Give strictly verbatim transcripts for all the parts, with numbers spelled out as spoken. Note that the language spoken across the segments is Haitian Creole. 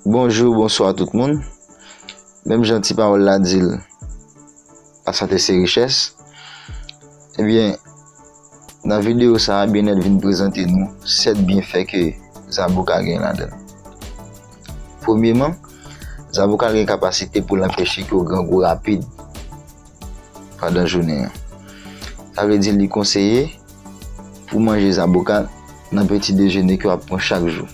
Bonjou, bonswa tout moun. Menm jan ti pawòl la di l, la sante se richès. Ebyen, nan videyo sa a, Byenèt vin prezante nou sèt byenfè ke zaboka gen ladan l. Premyeman, zaboka gen kapasite pou l anpeche ke w grangou rapid pandan jounen an. Sa vle di li konseye pou manje zaboka nan peti dejene ke w ap pran chak jou.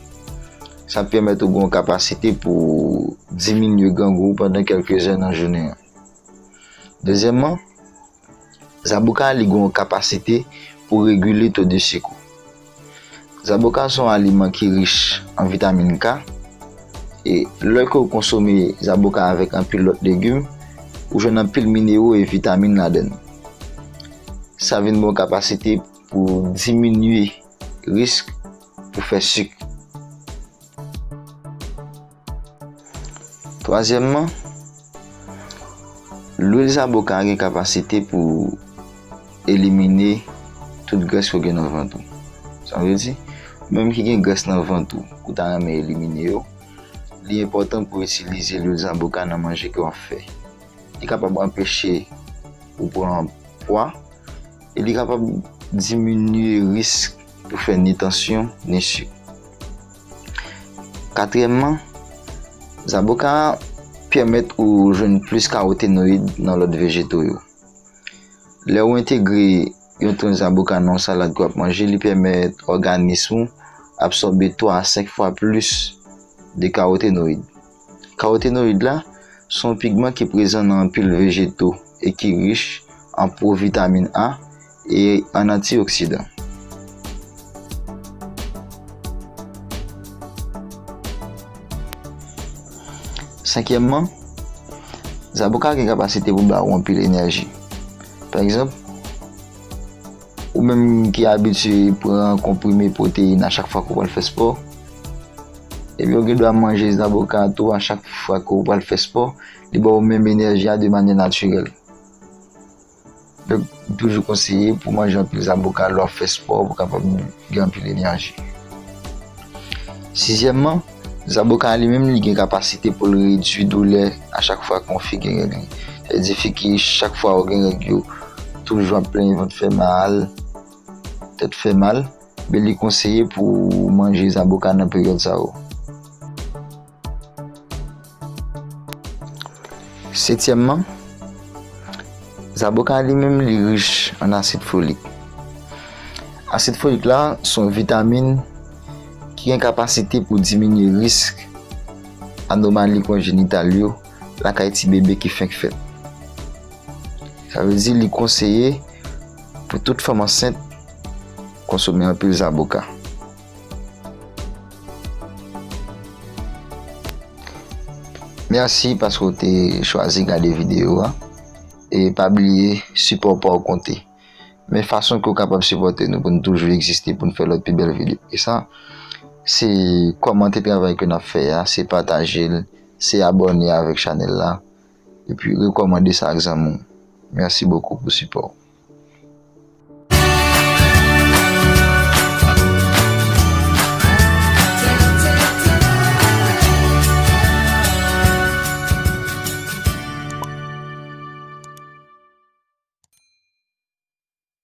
Sa ap pèmèt ou gen yon kapasite pou diminye grangou pandan kèlke zè nan jounen an. Dezyèmman, zaboka li gen yon kapasite pou regile to de sik ou. Zaboka se yon aliman ki rich an vitamin K, e lè ke w konsome zaboka avèk anpil lòt legim, ou jwenn anpil minewo e vitamin ladan l. Sa vin ba w kapasite pou diminye risk pou fè sik. Twazyèmman, lwil zaboka gen kapasite pou elimine tout grès ke w gen nan vant ou. Sa vle di, ou menm ki gen grès nan vant ou, ou ta renmen elimine yo, li enpòtan pou w itilize lwil zaboka nan manje ke w ap fè. Li kapab anpeche ou pran pwa e li kapab diminye risk pou fè ni tansyon, ni sik. Katriyèmman, zaboka pèmèt ou jwenn plis kawotenoyid nan lòt vejeto yo. Lè ou entegre yon tranch zaboka nan yon salad ke w ap manje, li pèmèt òganis ou absòbe twa a senk fwa plis de kawotenoyid. Kawotenoyid la se yon pigman ki prezan nan anpil vejeto e ki rich an pwovitamin A e an antioksidan. Senkyèmman, zaboka gen kapasite pou ba ou anpil enèji. Pa egzanp, ou menm ki abitye pran konprime pwoteyin a chak fwa ke w pral fè spò, ebyen ou gen dwa manje zaboka tou a chak fwa ke w pral fè spò, li ba w menm enèji a de manyè natirèl. Donk, m toujou konseye pou manje anpil zaboka lè w ap fè spò, pou w kapab gen anpil enèji. Sizyèmman, zaboka li menm, li gen kapasite pou l redui doulè a chak fwa ke yon fi gen règ li. Sa vle di fi ki chak fwa yo gen règ yo, toujou ap plenyen vant fè mal, tèt fè mal, men li konseye pou w manje zaboka nan peryòd sa yo. Setyèmman, zaboka li menm li rich an asid folik. Asid folik la se yon vitamin ki gen kapasite pou diminye risk anomali konjenital yo lakay ti bebe ki fenk fèt. Sa vle di li konseye pou tout fanm ansent konsome anpil zaboka. Mèsi paske w te chwazi gade videyo a. E pa bliye, sipò pa w konte. Men fason ke w kapab sipòte nou pou nou toujou egziste, pou nou fè lòt pi bèl videyo ke sa, se kòmante travay ke n ap fè a, se pataje l, se abòne avèk chanèl la, epi rekòmande sa ak zanmi w. Mèsi bokou pou sipò w.